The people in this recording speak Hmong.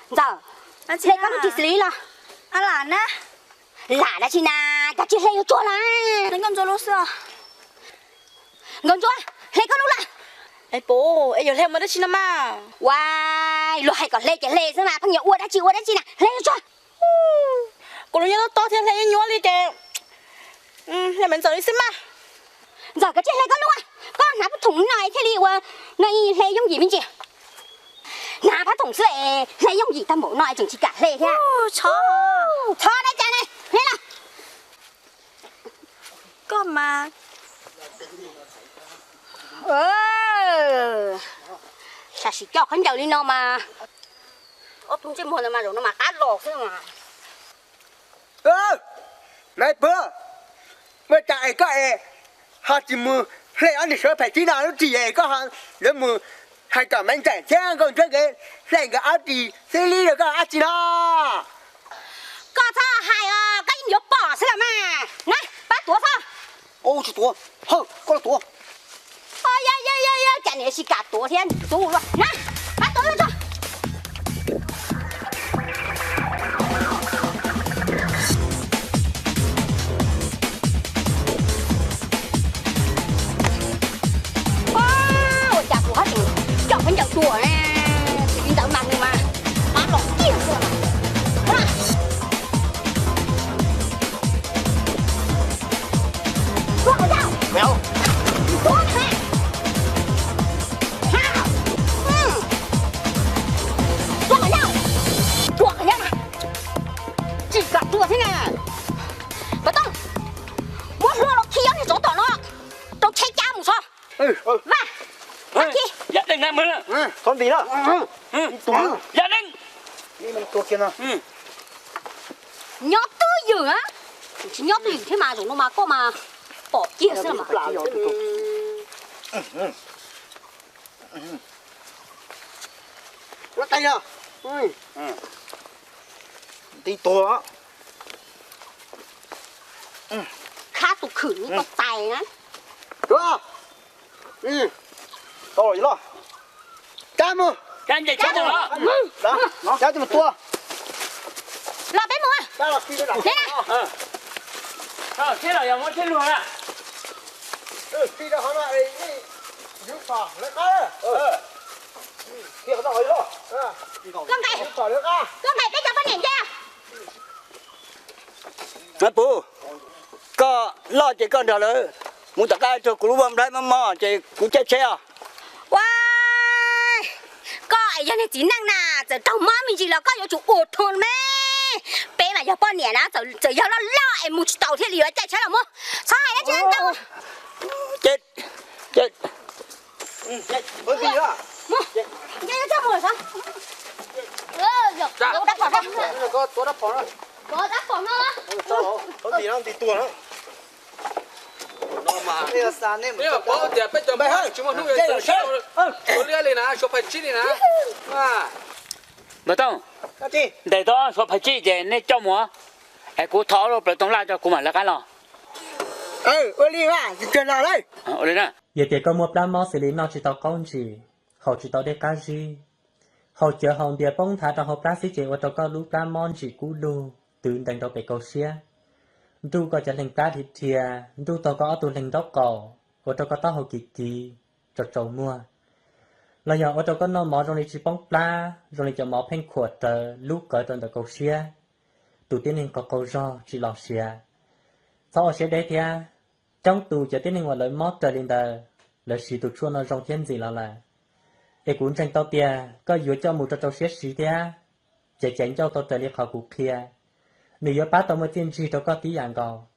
Ntxawm, hle koj lub ris xws li los? Lam dab tsi na, koj tsis hle yuav tsuag los? Nkauj Ntsuab, hle koj lub los? Puv, es yuav hle mus dab tsi no mas? Ua, luag hais kom hle ces hle xwb mas, pheej yuav ua dab tsi ua dab tsi na, hle yuav tsuag. Kuv lub nyob tob tob thiab hle nyuaj nyuaj li ces hle me Ntxawm li xwb mas. Ntxawm, koj tsis hle koj lub, koj hnav phab thoom no thiaj li ua no hle yooj yim me ntsis. Hnav phab thoom xwb hle yooj yim tag npaum no tseem tsis kam hle thiab. Txhob dab tsi ne, hle los. Koj mas, sam sim coj khaub ncaws li no mas, ob tug ntsej muag ntawd mas zaum no mas qab los xwb mas. Maiv Pov, ua cas es koj es ho tsis mus hle ob niag sawv phais tsib no lub ris es koj ho yuav mus hais kom Maiv Ntxawm thiab Nkauj Ntsuab nkawd hle nkawd ob ris xwb li rau koj dab tsi no? Koj txhob hais os, koj yeej yuav pom xwb los mas. Na, pab tuav txhob. Tsis tuav, koj los tuav. Yog yog yog, cas niam tsis kam tuav thiab, tub luaj na, pab tuav txhob. Ua cas kuv ho tseem coj khaub ncaws tuag ne, tsis li ntawd mas nws mas qab los tiag xwb. Tsis kam tuag thiab na. Pov Tooj, muab hlua los khi ob niag tsov tom no rau tsheb cab mus tso. Vaj, yam deej na, thov ntim na, yam deej. Nyob twj ywm, tsis nyob twj ywm thiab mas zaum no mas koj mas pom kiag xwb los mas. Nti tuag. Khab tus khwm koj txais na. Tau los, cab mus. Cab mus. Cab mus tua. Los peb mus. Thiab los yog muab thiab luag na. Koj nqaim, koj nqaim peb cov poj niam nce. Maiv Pov, koj loj ces koj nrog lawv mus tom qab rau kuv lub vaj nplaib mob mob ces kuv caij tsheb os. Ua, koj es yog niag txiv neej na, txawm raug mob me ntsis los koj yuav tsum ua rho me. Peb mas yog poj niam na, txawm yog loj loj es mus tsis tau thiaj li yuav caij tsheb los mus. Txhob hais dab tsi ntau. Npawg Tooj, ntes tau suav phais tsij ces nej coj mus, es kuv thov ob lub plaws toov laj rau kuv mam lawv qab los. Ua li, ua li na. Yog tias koj muaj plab mob xws li noj tsis tau qaub ntsis, haus tsis tau dej qab zib, haus cawv haus npias poob nthav rau hauv plab xwb ces ua rau koj lub plab mob ntsim kub lug twv ntees rau pem kaum siab, nruj koj cov leeg plab dhia dhia, nruj taug koj ob tug leeg nraub qaum, ua rau koj taub hau kiv kiv, tsaus tsaus muag, los yog ua rau koj noj mov zoo li tsis poob plab, zoo li cov mov pheej khuam rawv lub qawv rau ntawm kaum siab, tus tib neeg qaug qaug zog tsis los siav. Txhob ua siab deb thiab. Coob tus cov tib neeg uas lawv mob raws li ntawd, lawv siv tus tshuaj no zoo thiab ntxim los lawm. Es kuv ntseeg tau tias koj yuav coj mus rau rau siab siv thiab, ces caiv ncauj tau raws li qhov kuv qhia, nws yuav pab tau muaj txiaj ntsig rau koj tib yam nkaus.